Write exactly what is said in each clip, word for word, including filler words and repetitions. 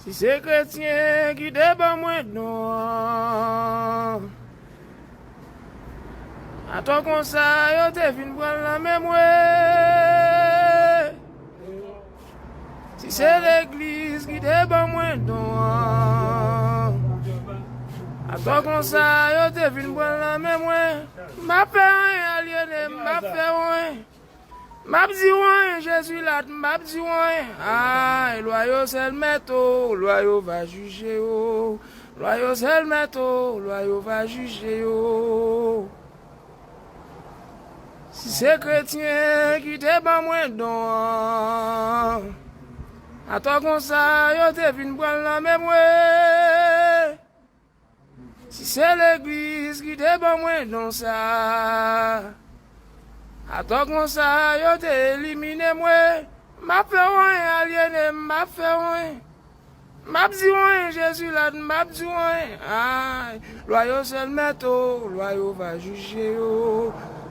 Si se kretyen ki te ban mwen don an, atò konsa yo te vin pran l nan men mwen. Si se legliz ki te ban mwen don an, atò konsa yo te vin pran l nan men mwen. M ap fè anyen alyene, m ap fè anyen. M ap di w anyen, Jezi la, m ap di w anyen. Ay, lwa yo sèl mèt ou, lwa yo va jije yo. Lwa yo sèl mèt ou, lwa yo va jije yo. Si se kretyen ki te ban mwen don an, atò konsa yo te vin pran l nan men mwen. Si se legliz ki te ban mwen don sa a, atò konsa yo te elimine mwen. M ap fè w anyen alyene, m ap fè w anyen. M ap di w anyen, Jezi la, m ap di w anyen. Ay, lwa yo sèl mèt ou, lwa yo va jije yo.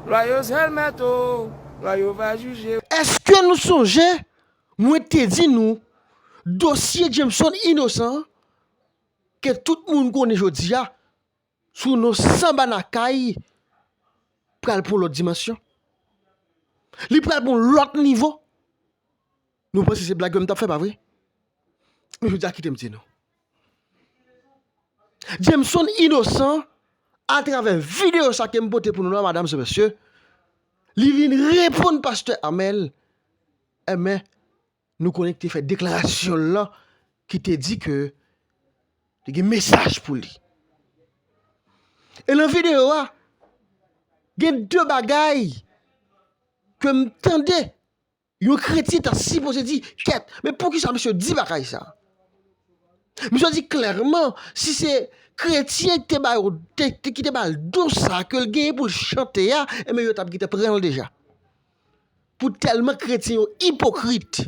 Lwa yo sèl mèt ou, lwa yo va jije yo. Èske nou sonje, mwen te di nou, dosye Jameson Inosan, ke tout moun konnen jodi a, sou non Sanba Nakay, pral pou yon lòt dimansyon. Li pral pou yon lòt nivo. Nou panse se blag yo m t ap fè, pa vre? Men jodi a, kite m di nou. Jameson Inosan, atravè videyo sa ke m pote pou nou la, madam e mesye, li vin reponn pastè Amèl, enben, nou konnen ki te fè deklarasyon l lan, ki te di ke te gen mesaj pou li. E nan videyo a, gen de bagay ke m tande yon kretyen ta sipoze di, kèt, men poukisa misye di bagay sa? Misye di klèman, si se kretyen ki te ba yo, te, te, ki te ba l don sa ke l genyen pou l chante a, enben yo t ap gentan pran l deja. Pou tèlman kretyen yo ipokrit.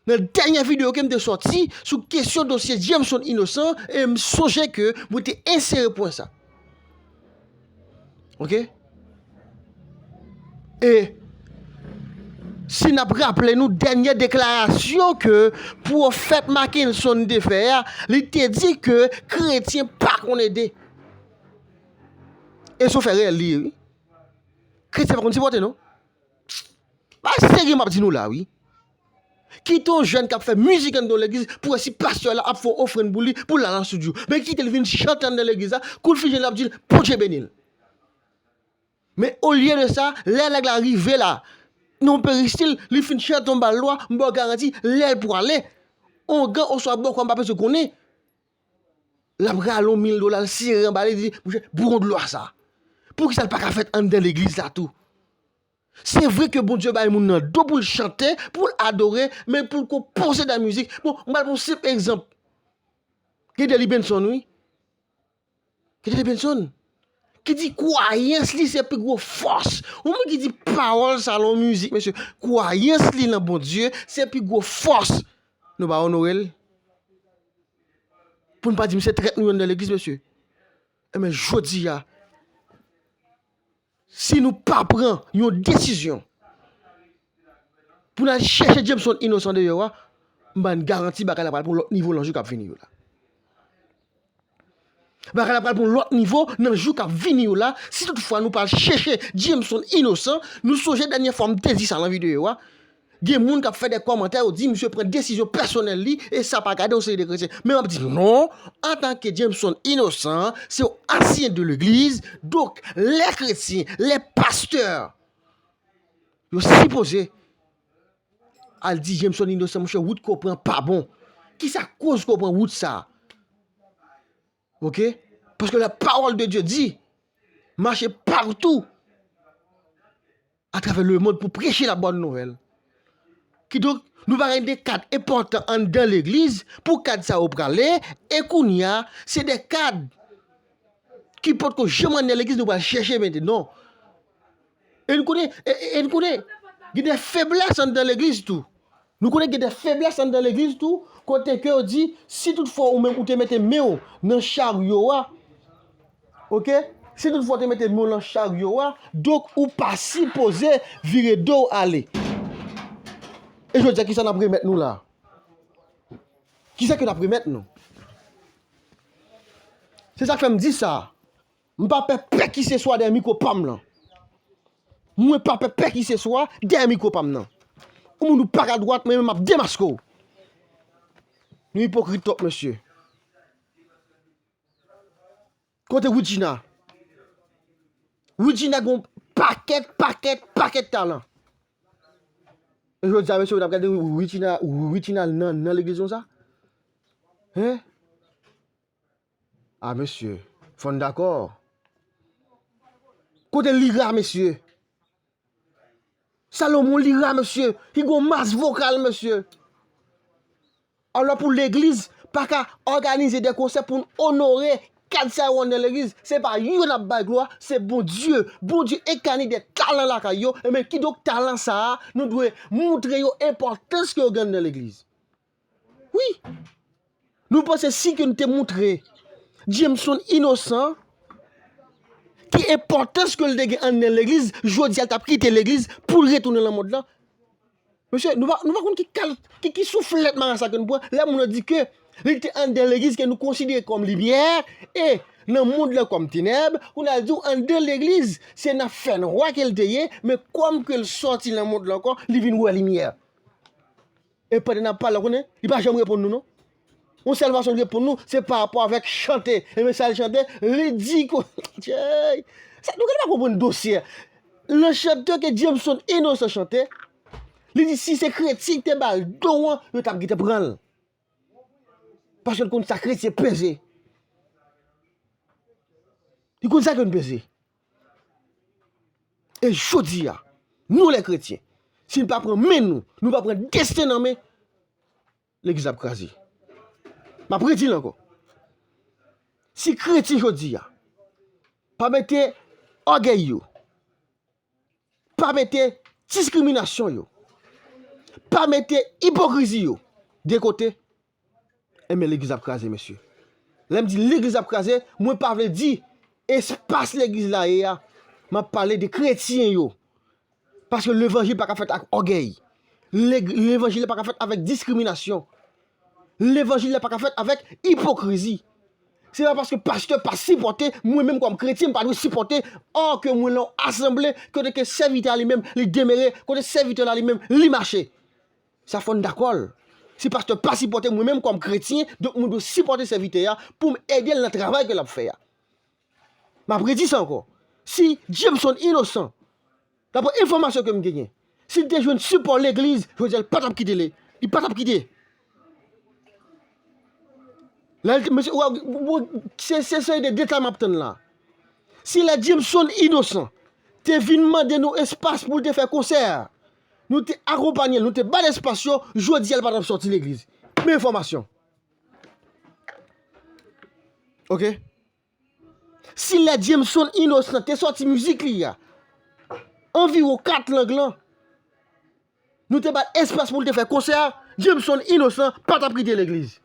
Nan dènye videyo ke m te sòti sou kesyon dosye Jameson Inosan, e m sonje ke mwen te ensere pwen sa. Oke? E si n ap raple nou dènye deklarasyon ke pwofèt Mackenson te fè a, li te di ke kretyen pa konn ede. E se yon fè reyèl li ye, wi. Kretyen pa konn sipòte, non. Bagay serye m ap di nou la, wi. Kite yon jèn k ap fè mizik anndan yon legliz pou wè si pastè la ap fè yon ofrann pou li, pou l al nan estidyo. Men kite l vin chante anndan legliz la, kou l fin jwenn l ap di l, Bondye beni l. Men olye de sa, lè nèg la rive la, nan yon peristil, li fin chante yon bal lwa, m ba w garanti, lè l prale, ongan oswa bòkò, m pa bezwen konnen, l ap rale yon mil dola, l sere anba li, li di, monchè, pran lwa sa. Poukisa l pa ka fèt anndan legliz la tou? Se vre ke Bondye bay moun nan don pou l chante, pou l adore, men pou l konpoze de mizik. Bon, m pral pran yon senp egzanp. Gen Deli Benson, wi. Gen Deli Benson. Ki di kwayans li se pi gwo fòs. Yon moun ki di pawòl sa lan yon mizik, mesye. Kwayans li nan Bondye se pi gwo fòs. Nou pa onore l. Pou n pa di m se trèt nou ye anndan legliz, mesye. Enben, jodi a, si nou pa pran yon desizyon pou n al chèche Jameson Inosan deyò a, m ba n garanti bagay la pral pou yon lòt nivo nan jou k ap vini yo la. Bagay la pral pou yon lòt nivo nan jou k ap vini yo la. Si toutfwa nou pa al chèche Jameson Inosan, nou sonje dènye fwa m te di sa nan videyo a, gen moun k ap fè de kòmantè, yo di misye pran desizyon pèsonèl li, e sa pa gade yon seri de kretyen. Men m ap di non, antanke Jameson Inosan, se yon ansyen de legliz, donk, lè kretyen, lè pastè, yo sipoze al di Jameson Inosan, monchè, wout ke w pran pa bon. Kisa k koz ke w pran wout sa? Oke? Paske la parole de Dieu di, mache patou atravè lemonn pou preche la bòn nouvèl. Kidonk, nou pa gen de kad enpòtan anndan legliz, pou kad sa yo prale, e kounye a, se de kad ki potko janm anndan legliz nou pral chèche mete, non. E n konnen, e, e, e n konnen, gen de feblès anndan legliz tou. Nou konnen gen de feblès anndan legliz tou, kote ke yo di, si toutfwa ou menm ou te mete men w nan charyo a, oke? Si toutfwa ou te mete men w nan charyo a, donk ou pa sipoze vire do w ale. E jodi a, kisa n ap remèt nou la? Kisa ke n ap remèt nou? Se sa k fè m di sa. M pa pè pèkiseswa dèyè mikwo pa m lan. Mwen pa pè pèkiseswa dèyè mikwo pa m nan. Ou moun ou pa ka dwat, mwen menm m ap demaske w. Nou ipokrit twòp, mesye. Kote Woodjina? Woodjina gen yon pakèt, pakèt, pakèt talan. E jodi a, mesye, w t ap gade Woodjina, Woodjina nan, nan legliz konsa? Hein? A, mesye, fò n dakò. Kote Lira, mesye? Salomon Lira, mesye, ki gon mas vokal, mesye. Alò pou legliz pa ka òganize de konsè pou n onore kad sa yo anndan legliz, se pa yo n ap bay glwa, se Bondye. Bondye enkarne de talan lakay yo, enben kidonk talan sa a, nou dwe montre yo enpòtans ke yo gen anndan legliz. Wi. Nou panse si ke nou te montre Jameson Innocent ki enpòtans ke l te gen anndan legliz, jodi a l t ap kite legliz pou l retounen nan mond lan. Mesye, nou pa, nou pa konn ki kal, ki, ki souflèt marasa ke nou pran lè moun nan di ke li te anndan legliz ke nou konsidere kòm limyè e nan mond lan kòm tenèb. Kounye a l di w anndan legliz se nan fènwa ke l te ye, men kòm ke l sòti nan mond lan ankò, li vin wè limyè. E pandan n ap pale, w konnen, li pa janm reponn nou, non. Yon sèl fason l reponn nou, se pa rapò avèk chante. Ebyen, sa l chante, li di ko-, Jey! Sa, nou genlè pa konprann dosye a. Nan chante ke Jameson Innocent chante, li di si se kretyen ki te ba l don an, yo t ap gentan pran l. Paske l konn sa kretyen peze. Li konn sa ke n peze. E jodi a, nou lè kretyen, si n pa pran men nou, nou pa pran desten nan men, legliz ap kraze. M ap redi l ankò. Si kretyen jodi a pa mete ògèy yo, pa mete diskriminasyon yo, pa mete ipokrizi yo de kote, enben, legliz ap kraze, mesye. Lè m di legliz ap kraze, mwen pa vle di espas legliz la ye a. M ap pale de kretyen yo. Paske levanjil pa ka fèt ak ògèy. Leg-, levanjil la pa ka fèt avèk diskriminasyon. Levanjil la pa ka fèt avèk ipokrizi. Se pa paske pastè pa sipòte, mwen menm kòm kretyen, m pa dwe sipòte. Ò, ke mwen nan yon asanble, kote ke sèvitè a li menm, li demere, kote sèvitè la li menm, li mache. Sa fò n dakò l. Si pastè pa sipòte mwen menm kòm kretyen, donk mwen dwe sipòte sèvitè a pou m ede l nan travay ke l ap fè a. M ap redi sa ankò. Si Jameson Innocent, daprè enfòmasyon ke m genyen, si l te jwenn sipò legliz, jodi a l pa t ap kite li. Li pa t ap kite. Lè l te, mesye, w, w, w, se, se seri de detay m ap tann la. Si lè Jameson Innocent te vin mande nou espas pou l te fè konsè a, nou te akonpanye l, nou te ba l espas yo, jodi a l pa t ap sòti legliz. Men enfòmasyon. Oke? Si lè Jameson Innocent te sòti mizik li a, anviwon kat lang lan, nou te ba l espas pou l te fè konsè a, Jameson Innocent pa t ap kite legliz.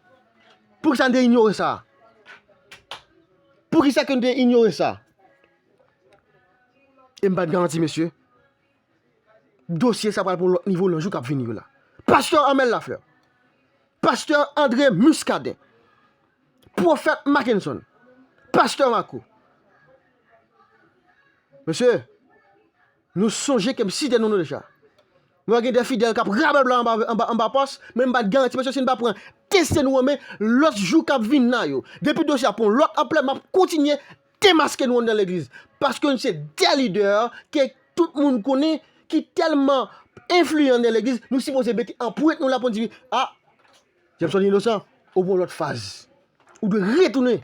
Poukisa n te inyore sa? Poukisa ke n te inyore sa? E m ba n garanti, mesye, dosye sa pral pou yon lòt nivo nan jou k ap vini yo la. Pastè Armel Lafleur, pastè André Muscadin, pwofèt Mackenson, pastè Marco. Mesye, nou sonje ke m site non nou deja. M wè gen de fidèl k ap rablabla anba, anba, anba pòs, men m ba n garanti, mesye, si n pa pran desten nou an men, lòt jou k ap vin la yo, depi dosye a pran yon lòt anplè, m ap kontinye demaske nou anndan legliz. Paske nou se de lidè ke tout moun konnen ki tèlman enfliyan anndan legliz, nou sipoze mete anprent nou la pou n di, a, Jameson Innocent, ou pran yon lòt faz. Ou dwe retounen.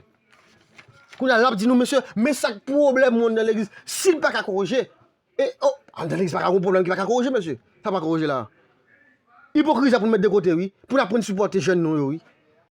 Kounye a, l ap di nou, mesye, men sa k pwoblèm ou anndan legliz. Si l pa ka korije, e, o, anndan legliz pa ka gon pwoblèm ki pa ka korije, mesye. Sa pa korije la. Ipokrizi a pou n met de kote, wi. Pou n aprann sipòte jèn nou yo, wi.